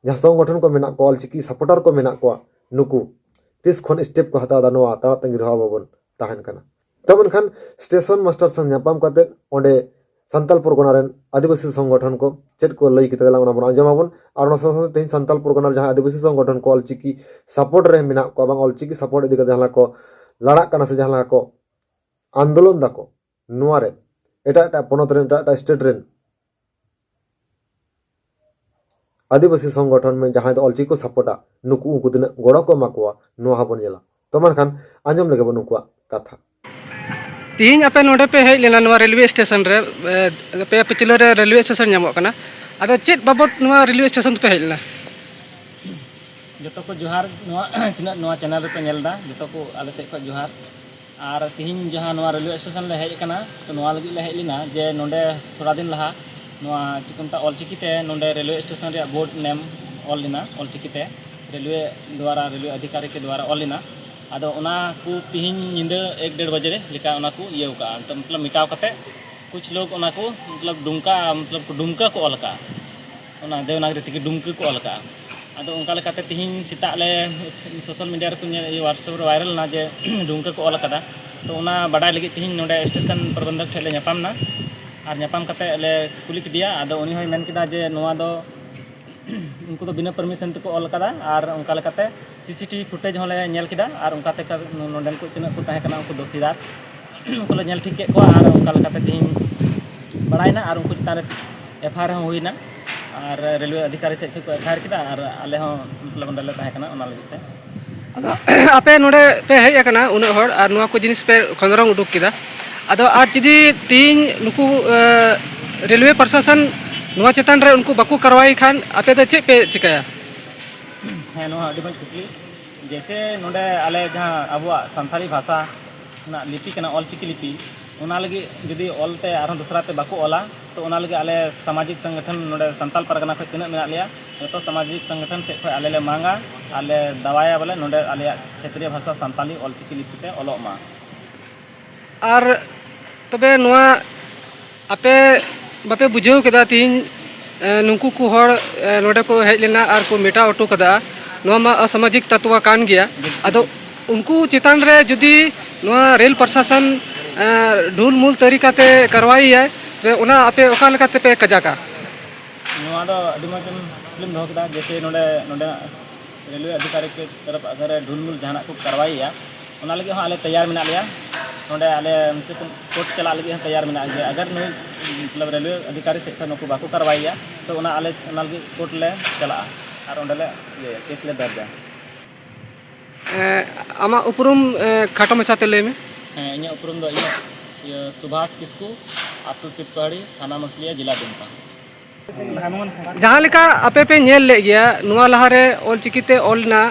ᱡᱟᱦᱟᱸ ᱥᱚᱝᱜᱚᱴᱷᱚᱱ ᱠᱚ ᱢᱮᱱᱟᱜ ᱠᱚᱣᱟ, ᱚᱞᱪᱤᱠᱤ ᱥᱟᱯᱚᱴᱟᱨ ᱠᱚ ᱢᱮᱱᱟᱜ ᱠᱚᱣᱟ, ᱱᱩᱠᱩ ᱛᱤᱥ ᱠᱷᱚᱱ ᱥᱴᱮᱯ ᱠᱚ ᱦᱟᱛᱟᱣ ᱮᱫᱟ, ᱱᱚᱣᱟ ᱛᱟᱲᱟᱜ ᱛᱟᱺᱜᱤ ᱨᱮᱦᱚᱸ ᱟᱵᱚ ᱵᱚᱱ ᱛᱟᱦᱮᱱ ᱠᱟᱱᱟ᱾ ᱛᱚ ᱢᱮᱱᱠᱷᱟᱱ ᱥᱴᱮᱥᱚᱱ ᱢᱟᱥᱴᱟᱨ ᱥᱟᱶ ᱧᱟᱯᱟᱢ ᱠᱟᱛᱮ ᱚᱸᱰᱮ ᱥᱟᱱᱛᱟᱞ ᱯᱚᱨᱜᱚᱱᱟ ᱨᱮᱱ ᱟᱹᱫᱤᱵᱟᱹᱥᱤ ᱥᱚᱝᱜᱚᱴᱷᱚᱱ ᱠᱚ ᱪᱮᱫ ᱠᱚ ᱞᱟᱹᱭ ᱠᱮᱫᱟ, ᱫᱮᱞᱟ ᱚᱱᱟ ᱵᱚᱱ ᱟᱸᱡᱚᱢ ᱟᱵᱚᱱ᱾ ᱟᱨ ᱚᱱᱟ ᱥᱟᱶ ᱥᱟᱶᱛᱮ ᱛᱮᱦᱮᱧ ᱥᱟᱱᱛᱟᱞ ᱯᱚᱨᱜᱚᱱᱟ ᱨᱮ ᱡᱟᱦᱟᱸ ᱟᱹᱫᱤᱵᱟᱹᱥᱤ ᱥᱚᱝᱜᱚᱴᱷᱚᱱ ᱠᱚ ᱚᱞᱪᱤᱠᱤ ᱥᱟᱯᱚᱴ ᱨᱮ ᱢᱮᱱᱟᱜ ᱠᱚᱣᱟ, ᱵᱟᱝ ᱚᱞᱪᱤᱠᱤ ᱥᱟᱯᱚᱴ ᱤᱫᱤ ᱠᱟᱛᱮ ᱡᱟᱦᱟᱸ ᱞᱮᱠᱟ ᱠᱚ ᱞᱟᱲᱟᱜ ᱠᱟᱱᱟ ᱥᱮ ᱡᱟᱦᱟᱸ ᱞᱮᱠᱟ ᱠᱚ ᱟᱱᱫᱳᱞᱚᱱ ᱫᱟᱠᱚ, ᱱᱚᱣᱟ ᱨᱮ ᱮᱴᱟᱜ ᱮᱴᱟᱜ ᱯᱚᱱᱚᱛ ᱨᱮᱱ, ᱮᱴᱟᱜ ᱮᱴᱟᱜ ᱥᱴᱮᱴ ᱨᱮᱱ ᱟᱹᱫᱤᱵᱟᱹᱥᱤ ᱥᱚᱝᱜᱚᱴᱷᱚᱱ ᱢᱮ ᱡᱟᱦᱟᱸᱭ ᱫᱚ ᱚᱞᱪᱤᱠᱤ ᱠᱚ ᱥᱟᱯᱚᱴᱟ, ᱱᱩᱠᱩ ᱩᱱᱠᱩ ᱛᱤᱱᱟᱹᱜ ᱜᱚᱲᱚ ᱠᱚ ᱮᱢᱟ ᱠᱚᱣᱟ, ᱱᱚᱣᱟ ᱦᱚᱸᱵᱚᱱ ᱧᱮᱞᱟ᱾ ᱛᱚ ᱢᱮᱱᱠᱷᱟᱱ ᱟᱸᱡᱚᱢ ᱞᱮᱜᱮ ᱵᱚᱱ ᱱᱩᱠᱩᱣᱟᱜ ᱠᱟᱛᱷᱟ᱾ ᱛᱤᱦᱤᱧ ᱟᱯᱮ ᱱᱚᱰᱮ ᱯᱮ ᱦᱮᱡ ᱞᱮᱱᱟ ᱱᱚᱣᱟ ᱨᱮᱞᱣᱮ ᱥᱴᱮᱥᱚᱱ ᱨᱮ, ᱮ, ᱟᱯᱮᱭᱟᱜ ᱯᱟᱹᱪᱷᱞᱟᱹ ᱨᱮ ᱨᱮᱞᱣᱮ ᱥᱴᱮᱥᱚᱱ ᱧᱟᱢᱚᱜ ᱠᱟᱱᱟ, ᱟᱫᱚ ᱪᱮᱫ ᱵᱟᱵᱚᱛ ᱱᱚᱣᱟ ᱨᱮᱞᱣᱮ ᱥᱴᱮᱥᱚᱱ ᱛᱮᱯᱮ ᱦᱮᱡ ᱞᱮᱱᱟ? ᱡᱚᱛᱚ ᱠᱚ ᱡᱚᱦᱟᱨ, ᱱᱚᱣᱟ ᱛᱤᱱᱟᱹᱜ ᱱᱚᱣᱟ ᱪᱮᱱᱮᱞ ᱨᱮᱯᱮ ᱧᱮᱞ ᱮᱫᱟ, ᱡᱚᱛᱚ ᱠᱚ ᱟᱞᱮ ᱥᱮᱫ ᱠᱷᱚᱱ ᱡᱚᱦᱟᱨ᱾ ᱟᱨ ᱛᱤᱦᱤᱧ ᱡᱟᱦᱟᱸ ᱱᱚᱣᱟ ᱨᱮᱞᱣᱮ ᱥᱴᱮᱥᱚᱱ ᱞᱮ ᱦᱮᱡ ᱟᱠᱟᱱᱟ, ᱛᱚ ᱱᱚᱣᱟ ᱞᱟᱹᱜᱤᱫ ᱞᱮ ᱦᱮᱡ ᱞᱮᱱᱟ ᱡᱮ ᱱᱚᱰᱮ ᱛᱷᱚᱲᱟ ᱫᱤᱱ ᱞᱟᱦᱟ ᱱᱚᱣᱟ ᱪᱮᱫ ᱠᱚ ᱢᱮᱛᱟᱜᱼᱟ, ᱚᱞᱪᱤᱠᱤ ᱛᱮ ᱱᱚᱰᱮ ᱨᱮᱞᱣᱮ ᱥᱴᱮᱥᱚᱱ ᱨᱮᱭᱟᱜ ᱵᱳᱨᱰ ᱱᱮᱢ ᱚᱞ ᱞᱮᱱᱟ, ᱚᱞᱪᱤᱠᱤ ᱛᱮ ᱨᱮᱞᱣᱮ ᱫᱣᱟᱨᱟ, ᱨᱮᱞᱣᱮ ᱚᱫᱷᱤᱠᱟᱨᱤ ᱠᱚ ᱫᱣᱟᱨᱟ ᱚᱞ ᱞᱮᱱᱟ᱾ ᱟᱫᱚ ᱚᱱᱟ ᱠᱚ ᱛᱤᱦᱤᱧ ᱧᱤᱫᱟᱹ ᱮᱠ ᱰᱮᱲ ᱵᱟᱡᱮ ᱨᱮ ᱞᱮᱠᱟ ᱚᱱᱟ ᱠᱚ ᱤᱭᱟᱹᱣ ᱠᱟᱜᱼᱟ, ᱢᱚᱛᱞᱚᱵ ᱢᱮᱴᱟᱣ ᱠᱟᱛᱮ ᱠᱩᱪ ᱞᱳᱜ ᱚᱱᱟ ᱠᱚ ᱢᱚᱛᱞᱚᱵ ᱰᱩᱢᱠᱟ, ᱢᱚᱛᱞᱚᱵ ᱰᱩᱢᱠᱟᱹ ᱠᱚ ᱚᱞ ᱠᱟᱜᱼᱟ, ᱚᱱᱟ ᱫᱮᱵᱽᱱᱟᱜᱽᱨᱤ ᱛᱮᱜᱮ ᱰᱩᱢᱠᱟᱹ ᱠᱚ ᱚᱞ ᱠᱟᱜᱼᱟ᱾ ᱟᱫᱚ ᱚᱱᱠᱟ ᱞᱮᱠᱟᱛᱮ ᱛᱤᱦᱤᱧ ᱥᱮᱛᱟᱜ ᱞᱮ ᱥᱳᱥᱟᱞ ᱢᱤᱰᱤᱭᱟ ᱨᱮᱠᱚ ᱧᱮᱞ, WhatsApp ᱨᱮ ᱵᱷᱟᱭᱨᱟᱞ ᱮᱱᱟ ᱡᱮ ᱰᱩᱢᱠᱟᱹ ᱠᱚ ᱚᱞ ᱠᱟᱫᱟ᱾ ᱛᱚ ᱚᱱᱟ ᱵᱟᱰᱟᱭ ᱞᱟᱹᱜᱤᱫ ᱛᱤᱦᱤᱧ ᱱᱚᱰᱮ ᱥᱴᱮᱥᱚᱱ ᱯᱨᱚᱵᱚᱱᱫᱷᱚᱠ ᱴᱷᱮᱱ ᱞᱮ ᱧᱟᱯᱟᱢ ᱮᱱᱟ᱾ ᱟᱨ ᱧᱟᱯᱟᱢ ᱠᱟᱛᱮ ᱞᱮ ᱠᱩᱞᱤ ᱠᱮᱫᱮᱭᱟ᱾ ᱟᱫᱚ ᱩᱱᱤ ᱦᱚᱸᱭ ᱢᱮᱱ ᱠᱮᱫᱟ ᱡᱮ ᱱᱚᱣᱟ ᱫᱚ ᱩᱱᱠᱩ ᱫᱚ ᱵᱤᱱᱟᱹ ᱯᱟᱨᱢᱤᱥᱚᱱ ᱛᱮᱠᱚ ᱚᱞ ᱠᱟᱫᱟ᱾ ᱟᱨ ᱚᱱᱠᱟ ᱞᱮᱠᱟᱛᱮ ᱥᱤᱥᱤᱴᱤᱵᱷᱤ ᱯᱷᱩᱴᱮᱡᱽ ᱦᱚᱸᱞᱮ ᱧᱮᱞ ᱠᱮᱫᱟ᱾ ᱟᱨ ᱚᱱᱠᱟ ᱛᱮ ᱱᱚᱰᱮᱱ ᱠᱚ ᱛᱤᱱᱟᱹᱜ ᱠᱚ ᱛᱟᱦᱮᱸ ᱠᱟᱱᱟ ᱩᱱᱠᱩ ᱫᱳᱥᱤᱫᱟᱨ, ᱩᱱᱠᱩ ᱞᱮ ᱧᱮᱞ ᱴᱷᱤᱠ ᱠᱮᱫ ᱠᱚᱣᱟ᱾ ᱟᱨ ᱚᱱᱠᱟ ᱞᱮᱠᱟᱛᱮ ᱛᱤᱦᱤᱧ ᱵᱟᱲᱟᱭᱮᱱᱟ ᱟᱨ ᱩᱱᱠᱩ ᱪᱮᱛᱟᱱ ᱨᱮ ᱮᱯᱷ ᱟᱭ ᱟᱨ ᱦᱚᱸ ᱦᱩᱭᱱᱟ᱾ ᱟᱨ ᱨᱮᱞᱣᱮ ᱚᱫᱷᱤᱠᱟᱨᱤ ᱥᱮᱫ ᱠᱷᱚᱱ ᱠᱚ ᱮᱯᱷ ᱟᱭ ᱟᱨ ᱠᱮᱫᱟ᱾ ᱟᱨ ᱟᱞᱮ ᱦᱚᱸ ᱢᱚᱛᱞᱚᱵ ᱚᱸᱰᱮ ᱞᱮ ᱛᱟᱦᱮᱸ ᱠᱟᱱᱟ ᱚᱱᱟ ᱞᱟᱹᱜᱤᱫ ᱛᱮ᱾ ᱟᱫᱚ ᱟᱯᱮ ᱱᱚᱰᱮ ᱯᱮ ᱦᱮᱡ ᱟᱠᱟᱱᱟ ᱩᱱᱟᱹᱜ ᱦᱚᱲ ᱟᱨ ᱱᱚᱣᱟ ᱠᱚ ᱡᱤᱱᱤᱥ ᱯᱮ ᱠᱷᱚᱸᱫᱽᱨᱚᱝ ᱩᱰᱩᱠ ᱠᱮᱫᱟ, ᱟᱫᱚ ᱟᱨ ᱡᱩᱫᱤ ᱛᱮᱦᱮᱧ ᱱᱩᱠᱩ ᱨᱮᱞᱣᱮ ᱯᱨᱚᱥᱟᱥᱚᱱ ᱱᱚᱣᱟ ᱪᱮᱛᱟᱱ ᱨᱮ ᱩᱱᱠᱩ ᱵᱟᱠᱚ ᱠᱟᱨᱣᱟᱭ ᱠᱷᱟᱱ ᱟᱯᱮ ᱫᱚ ᱪᱮᱫ ᱯᱮ ᱪᱤᱠᱟᱹᱭᱟ? ᱦᱮᱸ, ᱱᱚᱣᱟ ᱟᱹᱰᱤ ᱢᱚᱡᱽ ᱠᱩᱠᱞᱤ᱾ ᱡᱮᱭᱥᱮ ᱱᱚᱰᱮ ᱟᱞᱮ ᱡᱟᱦᱟᱸ ᱟᱵᱚᱣᱟᱜ ᱥᱟᱱᱛᱟᱲᱤ ᱵᱷᱟᱥᱟ ᱨᱮᱱᱟᱜ ᱞᱤᱯᱤ ᱠᱟᱱᱟ, ᱚᱞᱪᱤᱠᱤ ᱞᱤᱯᱤ, ᱚᱱᱟ ᱞᱟᱹᱜᱤᱫ ᱡᱩᱫᱤ ᱚᱞᱛᱮ ᱟᱨᱦᱚᱸ ᱫᱚᱥᱨᱟ ᱛᱮ ᱵᱟᱠᱚ ᱚᱞᱟ, ᱛᱚ ᱚᱱᱟ ᱞᱟᱹᱜᱤᱫ ᱟᱞᱮ ᱥᱟᱢᱟᱡᱤᱠ ᱥᱚᱝᱜᱚᱴᱷᱚᱱ ᱱᱚᱰᱮ ᱥᱟᱱᱛᱟᱞ ᱯᱟᱨᱜᱟᱱᱟ ᱠᱷᱚᱱ ᱛᱤᱱᱟᱹᱜ ᱢᱮᱱᱟᱜ ᱞᱮᱭᱟ, ᱡᱚᱛᱚ ᱥᱟᱢᱟᱡᱤᱠ ᱥᱚᱝᱜᱚᱴᱷᱚᱱ ᱥᱮᱫ ᱠᱷᱚᱱ ᱟᱞᱮ ᱞᱮ ᱢᱟᱝᱟ ᱟᱨ ᱞᱮ ᱫᱟᱣᱟᱭᱟ ᱵᱚᱞᱮ ᱱᱚᱰᱮ ᱟᱞᱮᱭᱟᱜ ᱪᱷᱮᱛᱨᱤᱭᱚ ᱵᱷᱟᱥᱟ ᱥᱟᱱᱛᱟᱞᱤ ᱚᱞᱪᱤᱠᱤ ᱞᱤᱯᱤ ᱛᱮ ᱚᱞᱚᱜ ᱢᱟ᱾ ᱟᱨ ᱛᱚᱵᱮ ᱱᱚᱣᱟ ᱟᱯᱮ ᱵᱟᱯᱮ ᱵᱩᱡᱷᱟᱹᱣ ᱠᱮᱫᱟ ᱛᱮᱦᱮᱧ ᱱᱩᱠᱩ ᱠᱚ ᱦᱚᱲ ᱱᱚᱰᱮ ᱠᱚ ᱦᱮᱡ ᱞᱮᱱᱟ ᱟᱨ ᱠᱚ ᱢᱮᱴᱟᱣ ᱦᱚᱴᱚ ᱠᱟᱫᱟ, ᱱᱚᱣᱟ ᱢᱟ ᱚᱥᱟᱢᱟᱡᱤᱠ ᱛᱟᱛᱣᱟ ᱠᱟᱱ ᱜᱮᱭᱟ᱾ ᱟᱫᱚ ᱩᱱᱠᱩ ᱪᱮᱛᱟᱱ ᱨᱮ ᱡᱩᱫᱤ ᱱᱚᱣᱟ ᱨᱮᱞ ᱯᱨᱚᱥᱟᱥᱚᱱ ᱰᱷᱩᱞᱢᱩᱞ ᱛᱟᱹᱨᱤᱠᱟᱛᱮ ᱠᱟᱨᱣᱟᱭ ᱭᱟᱭ, ᱛᱚᱵᱮ ᱚᱱᱟ ᱟᱯᱮ ᱚᱠᱟ ᱞᱮᱠᱟ ᱛᱮᱯᱮ ᱠᱟᱡᱟᱠᱟ? ᱱᱚᱣᱟ ᱫᱚ ᱟᱹᱰᱤ ᱢᱚᱡᱽ ᱮᱢ ᱠᱩᱠᱞᱤᱢ ᱫᱚᱦᱚ ᱠᱮᱫᱟ᱾ ᱡᱮᱭᱥᱮ ᱱᱚᱰᱮ ᱱᱚᱰᱮᱱᱟᱜ ᱨᱮᱞᱣᱮ ᱚᱫᱷᱤᱠᱟᱨᱤ ᱠᱚ ᱛᱚᱨᱚᱯ ᱟᱜᱟᱨ ᱰᱷᱩᱞᱢᱩᱞ ᱡᱟᱦᱟᱱᱟᱜ ᱠᱚ ᱠᱟᱨᱣᱟᱭᱮᱭᱟ, ᱚᱱᱟ ᱞᱟᱹᱜᱤᱫ ᱦᱚᱸ ᱟᱞᱮ ᱛᱮᱭᱟᱨ ᱢᱮᱱᱟᱜ ᱞᱮᱭᱟ᱾ ᱱᱚᱰᱮ ᱟᱞᱮ ᱱᱚᱛᱮ ᱠᱷᱚᱱ ᱠᱳᱨᱴ ᱪᱟᱞᱟᱜ ᱞᱟᱹᱜᱤᱫ ᱦᱚᱸ ᱛᱮᱭᱟᱨ ᱢᱮᱱᱟᱜ ᱞᱮᱭᱟ᱾ ᱟᱜᱟᱨ ᱱᱩᱭ ᱢᱚᱛᱞᱚᱵ ᱨᱮᱞᱣᱮ ᱚᱫᱷᱤᱠᱟᱨᱤ ᱥᱮᱫ ᱠᱷᱚᱱ ᱱᱩᱠᱩ ᱵᱟᱠᱚ ᱠᱟᱨᱣᱟᱭᱮᱭᱟ, ᱛᱚ ᱚᱱᱟ ᱟᱞᱮ ᱚᱱᱟ ᱞᱟᱹᱜᱤᱫ ᱠᱳᱨᱴ ᱞᱮ ᱪᱟᱞᱟᱜᱼᱟ ᱟᱨ ᱚᱸᱰᱮ ᱞᱮ ᱤᱭᱟᱹᱭᱟ, ᱠᱮᱥ ᱞᱮ ᱫᱟᱨᱡᱟ᱾ ᱟᱢᱟᱜ ᱩᱯᱨᱩᱢ ᱠᱷᱟᱴᱚ ᱢᱟᱪᱷᱟᱛᱮ ᱞᱟᱹᱭ ᱢᱮ᱾ ᱦᱮᱸ, ᱤᱧᱟᱹᱜ ᱩᱯᱨᱩᱢ ᱫᱚ ᱤᱧᱟᱹᱜ ᱤᱭᱟᱹ ᱥᱩᱵᱷᱟᱥ ᱠᱤᱥᱠᱩ, ᱟᱹᱛᱩ ᱥᱤᱵᱽᱯᱟᱦᱟᱲᱤ, ᱛᱷᱟᱱᱟ ᱢᱩᱥᱞᱤᱭᱟ, ᱡᱮᱞᱟ ᱫᱩᱢᱠᱟ᱾ ᱡᱟᱦᱟᱸ ᱞᱮᱠᱟ ᱟᱯᱮ ᱯᱮ ᱧᱮᱞ ᱞᱮᱫ ᱜᱮᱭᱟ, ᱱᱚᱣᱟ ᱞᱟᱦᱟᱨᱮ ᱚᱞᱪᱤᱠᱤ ᱛᱮ ᱚᱞ ᱞᱮᱱᱟ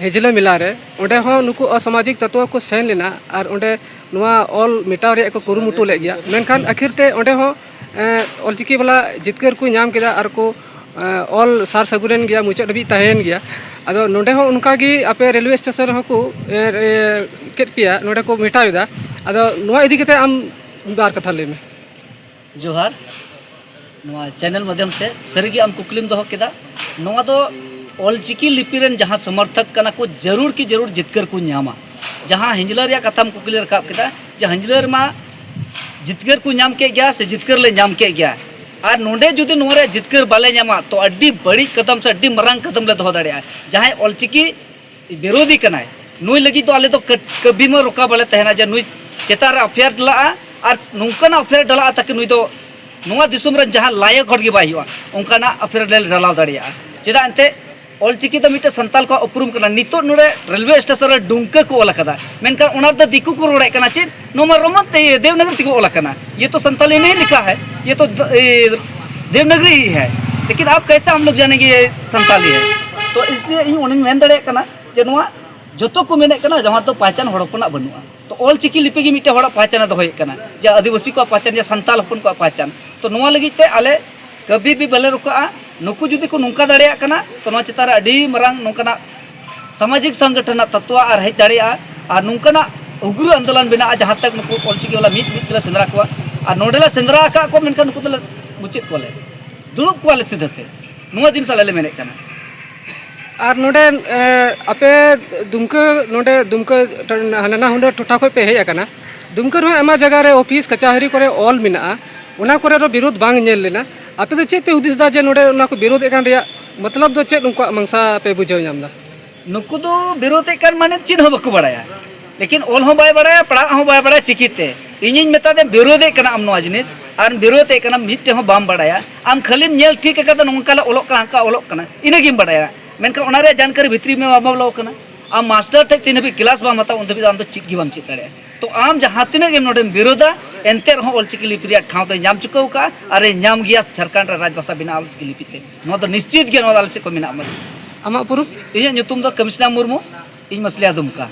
ᱦᱤᱡᱽᱞᱟᱹ ᱢᱮᱞᱟ ᱨᱮ, ᱚᱸᱰᱮ ᱦᱚᱸ ᱱᱩᱠᱩ ᱚᱥᱟᱢᱟᱡᱤᱠ ᱛᱚᱛᱣᱚ ᱠᱚ ᱥᱮᱱ ᱞᱮᱱᱟ ᱟᱨ ᱚᱸᱰᱮ ᱱᱚᱣᱟ ᱚᱞ ᱢᱮᱴᱟᱣ ᱨᱮᱭᱟᱜ ᱠᱚ ᱠᱩᱨᱩᱢᱩᱴᱩ ᱞᱮᱫ ᱜᱮᱭᱟ, ᱢᱮᱱᱠᱷᱟᱱ ᱟᱹᱠᱷᱤᱨ ᱛᱮ ᱚᱸᱰᱮ ᱦᱚᱸ ᱚᱞᱪᱤᱠᱤ ᱵᱟᱞᱟ ᱡᱤᱛᱠᱟᱹᱨ ᱠᱚ ᱧᱟᱢ ᱠᱮᱫᱟ ᱟᱨ ᱠᱚ ᱚᱞ ᱥᱟᱨ ᱥᱟᱹᱜᱩᱱᱮᱱ ᱜᱮᱭᱟ, ᱢᱩᱪᱟᱹᱫ ᱦᱟᱹᱵᱤᱡ ᱛᱟᱦᱮᱸᱭᱮᱱ ᱜᱮᱭᱟ᱾ ᱟᱫᱚ ᱱᱚᱰᱮ ᱦᱚᱸ ᱚᱱᱠᱟ ᱜᱮ ᱟᱯᱮ ᱨᱮᱞᱣᱮ ᱥᱴᱮᱥᱚᱱ ᱨᱮᱦᱚᱸ ᱠᱚ ᱠᱮᱫ ᱯᱮᱭᱟ, ᱱᱚᱰᱮ ᱠᱚ ᱢᱮᱴᱟᱣ ᱮᱫᱟ᱾ ᱟᱫᱚ ᱱᱚᱣᱟ ᱤᱫᱤ ᱠᱟᱛᱮ ᱟᱢ ᱵᱟᱨ ᱠᱟᱛᱷᱟ ᱞᱟᱹᱭ ᱢᱮ᱾ ᱡᱚᱦᱟᱨ᱾ ᱱᱚᱣᱟ ᱪᱮᱱᱮᱞ ᱢᱟᱫᱽᱫᱷᱚᱢ ᱛᱮ ᱥᱟᱹᱨᱤᱜᱮ ᱟᱢ ᱠᱩᱠᱞᱤᱢ ᱫᱚᱦᱚ ᱠᱮᱫᱟ᱾ ᱱᱚᱣᱟ ᱫᱚ ᱚᱞᱪᱤᱠᱤ ᱞᱤᱯᱤ ᱨᱮᱱ ᱡᱟᱦᱟᱸ ᱥᱚᱢᱚᱨᱛᱷᱚᱠ ᱠᱟᱱᱟ ᱠᱚ, ᱡᱟᱹᱨᱩᱲ ᱠᱤ ᱡᱟᱹᱨᱩᱲ ᱡᱤᱛᱠᱟᱹᱨ ᱠᱚ ᱧᱟᱢᱟ᱾ ᱡᱟᱦᱟᱸ ᱦᱤᱧᱡᱽᱞᱟᱹ ᱨᱮᱭᱟᱜ ᱠᱟᱛᱷᱟᱢ ᱠᱩᱠᱞᱤ ᱨᱟᱠᱟᱵ ᱠᱮᱫᱟ, ᱡᱮ ᱦᱤᱧᱡᱽᱞᱟᱹ ᱨᱮᱢᱟ ᱡᱤᱛᱠᱟᱹᱨ ᱠᱚ ᱧᱟᱢ ᱠᱮᱫ ᱜᱮᱭᱟ ᱥᱮ ᱡᱤᱛᱠᱟᱹᱨ ᱞᱮ ᱧᱟᱢ ᱠᱮᱫ ᱜᱮᱭᱟ, ᱟᱨ ᱱᱚᱰᱮ ᱡᱩᱫᱤ ᱱᱚᱣᱟ ᱨᱮᱭᱟᱜ ᱡᱤᱛᱠᱟᱹᱨ ᱵᱟᱞᱮ ᱧᱟᱢᱟ, ᱛᱚ ᱟᱹᱰᱤ ᱵᱟᱹᱲᱤᱡ ᱠᱟᱫᱟᱢ ᱥᱮ ᱟᱹᱰᱤ ᱢᱟᱨᱟᱝ ᱠᱟᱫᱟᱢ ᱞᱮ ᱫᱚᱦᱚ ᱫᱟᱲᱮᱭᱟᱜᱼᱟ᱾ ᱡᱟᱦᱟᱸᱭ ᱚᱞᱪᱤᱠᱤ ᱵᱤᱨᱳᱫᱷᱤ ᱠᱟᱱᱟᱭ, ᱱᱩᱭ ᱞᱟᱹᱜᱤᱫ ᱫᱚ ᱟᱞᱮ ᱫᱚ ᱠᱟᱹ- ᱠᱟᱹᱵᱤ ᱢᱟ ᱨᱚᱠᱟ ᱵᱟᱞᱮ ᱛᱟᱦᱮᱱᱟ ᱡᱮ ᱱᱩᱭ ᱪᱮᱛᱟᱱ ᱨᱮ ᱮᱯᱷ ᱟᱭ ᱟᱨ ᱰᱟᱞᱟᱜᱼᱟ, ᱟᱨ ᱱᱚᱝᱠᱟᱱᱟᱜ ᱮᱯᱷ ᱟᱭ ᱟᱨ ᱰᱟᱞᱟᱜᱼᱟ ᱛᱟᱠᱤ ᱱᱩᱭ ᱫᱚ ᱱᱚᱣᱟ ᱫᱤᱥᱚᱢ ᱨᱮᱱ ᱡᱟᱦᱟᱸ ᱞᱟᱭᱚᱠ ᱦᱚᱲ ᱜᱮ ᱵᱟᱭ ᱦᱩᱭᱩᱜᱼᱟ, ᱚᱱᱠᱟᱱᱟᱜ ᱮᱯᱷ ᱟᱭ ᱟᱨ ᱞᱮ ᱰᱟᱞᱟᱣ ᱫᱟᱲᱮᱭᱟᱜᱼᱟ᱾ ᱪᱮᱫᱟᱜ ᱮᱱᱛᱮ ᱚᱞᱪᱤᱠᱤ ᱫᱚ ᱢᱤᱫᱴᱮᱱ ᱥᱟᱱᱛᱟᱞ ᱠᱚᱣᱟᱜ ᱩᱯᱨᱩᱢ ᱠᱟᱱᱟ᱾ ᱱᱤᱛᱚᱜ ᱱᱚᱰᱮ ᱨᱮᱞᱣᱮ ᱥᱴᱮᱥᱚᱱ ᱨᱮ ᱰᱩᱢᱠᱟᱹ ᱠᱚ ᱚᱞ ᱟᱠᱟᱫᱟ, ᱢᱮᱱᱠᱷᱟᱱ ᱚᱱᱟ ᱨᱮᱫᱚ ᱫᱤᱠᱩ ᱠᱚ ᱨᱚᱲᱮᱫ ᱠᱟᱱᱟ ᱪᱮᱫ, ᱱᱚᱣᱟ ᱢᱟ ᱨᱳᱢᱟᱱ ᱛᱮ, ᱤᱭᱟᱹ, ᱫᱮᱵᱽᱱᱟᱜᱚᱨᱤ ᱛᱮᱠᱚ ᱚᱞ ᱟᱠᱟᱱᱟ᱾ ᱤᱭᱟᱹ ᱛᱚ ᱥᱟᱱᱛᱟᱞᱤ ᱱᱤᱦᱤ ᱞᱤᱠᱷᱟ ᱦᱟᱭ, ᱤᱭᱟᱹ ᱛᱚ ᱫ- ᱤᱭᱟᱹ ᱫᱮᱵᱽᱱᱟᱜᱚᱨᱤ ᱦᱤ ᱦᱟᱭ, ᱞᱮᱠᱤᱱ ᱟᱯ ᱠᱟᱭᱥᱟ ᱦᱟᱢ ᱞᱳᱜ ᱡᱟᱱᱮ ᱠᱤ ᱥᱟᱱᱛᱟᱞᱤ ᱦᱟᱭ? ᱛᱚ ᱤᱥᱞᱤᱭᱮ ᱤᱧ ᱚᱱᱟᱧ ᱢᱮᱱ ᱫᱟᱲᱮᱭᱟᱜ ᱠᱟᱱᱟ ᱡᱮ ᱱᱚᱣᱟ ᱡᱚᱛᱚ ᱠᱚ ᱢᱮᱱᱮᱫ ᱠᱟᱱᱟ ᱡᱟᱦᱟᱸ ᱫᱚ ᱯᱟᱦᱪᱟᱱ ᱦᱚᱲ ᱦᱚᱯᱚᱱᱟᱜ ᱵᱟᱹᱱᱩᱜᱼᱟ᱾ ᱛᱚ ᱚᱞ ᱪᱤᱠᱤ ᱞᱤᱯᱤ ᱜᱮ ᱢᱤᱫᱴᱮᱱ ᱦᱚᱲᱟᱜ ᱯᱟᱦᱪᱟᱱᱮ ᱫᱚᱦᱚᱭᱮᱫ ᱠᱟᱱᱟ, ᱡᱮ ᱟᱹᱫᱤᱵᱟᱹᱥᱤ ᱠᱚᱣᱟᱜ ᱯᱟᱦᱪᱟᱱ, ᱡᱮ ᱥᱟᱱᱛᱟᱞ ᱦᱚᱯᱚᱱ ᱠᱚᱣᱟᱜ ᱯᱟᱦᱪᱟᱱ᱾ ᱛᱚ ᱱᱚᱣᱟ ᱞᱟᱹᱜᱤᱫ ᱛᱮ ᱟᱞᱮ ᱠᱟᱹᱵᱷᱤ ᱵᱷᱤ ᱵᱟᱞᱮ ᱨᱩᱠᱟᱜᱼᱟ᱾ ᱱᱩᱠᱩ ᱡᱩᱫᱤ ᱠᱚ ᱱᱚᱝᱠᱟ ᱫᱟᱲᱮᱭᱟᱜ ᱠᱟᱱᱟ, ᱛᱚ ᱱᱚᱣᱟ ᱪᱮᱛᱟᱱ ᱨᱮ ᱟᱹᱰᱤ ᱢᱟᱨᱟᱝ ᱱᱚᱝᱠᱟᱱᱟᱜ ᱥᱟᱢᱟᱡᱤᱠ ᱥᱚᱝᱜᱚᱴᱷᱚᱱ ᱨᱮᱱᱟᱜ ᱛᱚᱛᱣᱟ ᱟᱨ ᱦᱮᱡ ᱫᱟᱲᱮᱭᱟᱜᱼᱟ᱾ ᱟᱨ ᱱᱚᱝᱠᱟᱱᱟᱜ ᱩᱜᱽᱨᱚ ᱟᱱᱫᱳᱞᱚᱱ ᱵᱮᱱᱟᱜᱼᱟ, ᱡᱟᱦᱟᱸ ᱛᱟᱠ ᱱᱩᱠᱩ ᱚᱞᱪᱤᱠᱤ ᱵᱟᱞᱟ ᱢᱤᱫ ᱢᱤᱫ ᱛᱮᱞᱮ ᱥᱮᱸᱫᱽᱨᱟ ᱠᱚᱣᱟ᱾ ᱟᱨ ᱱᱚᱰᱮ ᱞᱮ ᱥᱮᱸᱫᱽᱨᱟ ᱟᱠᱟᱫ ᱠᱚᱣᱟ, ᱢᱮᱱᱠᱷᱟᱱ ᱱᱩᱠᱩ ᱫᱚᱞᱮ ᱢᱩᱪᱟᱹᱫ ᱠᱚᱣᱟᱞᱮ, ᱫᱩᱲᱩᱵ ᱠᱚᱣᱟᱞᱮ ᱥᱤᱫᱷᱟᱹ ᱛᱮ᱾ ᱱᱚᱣᱟ ᱡᱤᱱᱤᱥ ᱟᱞᱮ ᱞᱮ ᱢᱮᱱᱮᱫ ᱠᱟᱱᱟ᱾ ᱟᱨ ᱱᱚᱰᱮ, ᱮ, ᱟᱯᱮ ᱫᱩᱢᱠᱟᱹ, ᱱᱚᱰᱮ ᱫᱩᱢᱠᱟᱹ ᱱᱟᱱᱟ ᱦᱩᱱᱟᱹᱨ ᱴᱚᱴᱷᱟ ᱠᱷᱚᱱ ᱯᱮ ᱦᱮᱡ ᱟᱠᱟᱱᱟ, ᱫᱩᱢᱠᱟᱹ ᱨᱮᱦᱚᱸ ᱟᱭᱢᱟ ᱡᱟᱭᱜᱟ ᱨᱮ ᱚᱯᱷᱤᱥ ᱠᱟᱪᱟᱦᱟᱹᱨᱤ ᱠᱚᱨᱮ ᱚᱞ ᱢᱮᱱᱟᱜᱼᱟ, ᱚᱱᱟ ᱠᱚᱨᱮ ᱫᱚ ᱵᱤᱨᱳᱫᱷ ᱵᱟᱝ ᱧᱮᱞ ᱞᱮᱱᱟ᱾ ᱟᱯᱮ ᱫᱚ ᱪᱮᱫ ᱯᱮ ᱦᱩᱫᱤᱥ ᱮᱫᱟ ᱡᱮ ᱱᱚᱰᱮ ᱚᱱᱟ ᱠᱚ ᱵᱤᱨᱳᱫᱷ ᱮᱫ ᱠᱟᱱ ᱨᱮᱭᱟᱜ ᱢᱚᱛᱞᱚᱵ ᱫᱚ ᱪᱮᱫ, ᱩᱱᱠᱩᱣᱟᱜ ᱢᱟᱝᱥᱟ ᱯᱮ ᱵᱩᱡᱷᱟᱹᱣ ᱧᱟᱢ ᱮᱫᱟ? ᱱᱩᱠᱩ ᱫᱚ ᱵᱤᱨᱳᱫᱷ ᱮᱫ ᱠᱟᱱ ᱢᱟᱱᱮ ᱪᱮᱫ ᱦᱚᱸ ᱵᱟᱠᱚ ᱵᱟᱲᱟᱭᱟ, ᱞᱮᱠᱤᱱ ᱚᱞ ᱦᱚᱸ ᱵᱟᱭ ᱵᱟᱲᱟᱭᱟ, ᱯᱟᱲᱦᱟᱜ ᱦᱚᱸ ᱵᱟᱭ ᱵᱟᱲᱟᱭᱟ ᱪᱤᱠᱤᱛᱮ᱾ ᱤᱧᱤᱧ ᱢᱮᱛᱟ ᱫᱮ ᱵᱤᱨᱳᱫᱷ ᱮᱫ ᱠᱟᱱᱟ ᱟᱢ ᱱᱚᱣᱟ ᱡᱤᱱᱤᱥ, ᱟᱨ ᱵᱤᱨᱳᱫᱷ ᱮᱫ ᱠᱟᱱᱟ ᱢᱤᱫᱴᱮᱡ ᱦᱚᱸ ᱵᱟᱢ ᱵᱟᱲᱟᱭᱟ᱾ ᱟᱢ ᱠᱷᱟᱹᱞᱤᱢ ᱧᱮᱞ ᱴᱷᱤᱠ ᱟᱠᱟᱫᱟ ᱱᱚᱝᱠᱟ ᱞᱮ ᱚᱞᱚᱜ ᱠᱟᱱᱟ, ᱦᱟᱱᱠᱟ ᱚᱞᱚᱜ ᱠᱟᱱᱟ, ᱤᱱᱟᱹᱜᱮᱢ ᱵᱟᱲᱟᱭᱟ, ᱢᱮᱱᱠᱷᱟᱱ ᱚᱱᱟ ᱨᱮᱭᱟᱜ ᱡᱟᱱᱠᱟᱨᱤ ᱵᱷᱤᱛᱨᱤ ᱢᱮ ᱵᱟᱢ ᱵᱚᱞᱚ ᱠᱟᱱᱟ᱾ ᱟᱢ ᱢᱟᱥᱴᱟᱨ ᱴᱷᱮᱡ ᱛᱤᱱ ᱦᱟᱹᱵᱤᱡ ᱠᱞᱟᱥ ᱵᱟᱢ ᱦᱟᱛᱟᱣᱟ ᱩᱱ ᱫᱷᱟᱹᱵᱤᱡ ᱫᱚ ᱟᱢ ᱫᱚ ᱪᱮᱫ ᱜᱮ ᱵᱟᱢ ᱪᱮᱫ ᱫᱟᱲᱮᱭᱟᱜᱼᱟ᱾ ᱛᱚ ᱟᱢ ᱡᱟᱦᱟᱸ ᱛᱤᱱᱟᱹᱜ ᱜᱮᱢ ᱱᱚᱰᱮᱢ ᱵᱤᱨᱳᱫᱟ, ᱮᱱᱛᱮ ᱨᱮᱦᱚᱸ ᱚᱞᱪᱤᱠᱤ ᱞᱤᱯᱤ ᱨᱮᱭᱟᱜ ᱴᱷᱟᱶ ᱫᱚᱭ ᱧᱟᱢ ᱪᱩᱠᱟᱹᱣ ᱠᱟᱜᱼᱟ ᱟᱨᱮ ᱧᱟᱢ ᱜᱮᱭᱟ ᱡᱷᱟᱲᱠᱷᱚᱸᱰ ᱨᱮ ᱨᱟᱡᱽᱵᱷᱟᱥᱟ ᱵᱮᱱᱟᱣ ᱚᱞᱪᱤᱠᱤ ᱞᱤᱯᱤ ᱛᱮ᱾ ᱱᱚᱣᱟ ᱫᱚ ᱱᱤᱥᱪᱤᱛ ᱜᱮ ᱱᱚᱣᱟ ᱫᱚ ᱟᱞᱮ ᱥᱮᱫ ᱠᱷᱚᱱ ᱢᱮᱱᱟᱜᱼᱟ᱾ ᱟᱢᱟᱜ ᱩᱯᱨᱩᱢ? ᱤᱧᱟᱹᱜ ᱧᱩᱛᱩᱢ ᱫᱚ ᱠᱟᱢᱤᱥᱱᱟ ᱢᱩᱨᱢᱩ, ᱤᱧ ᱢᱟᱹᱥᱞᱤᱭᱟ ᱫᱩᱢᱠᱟ᱾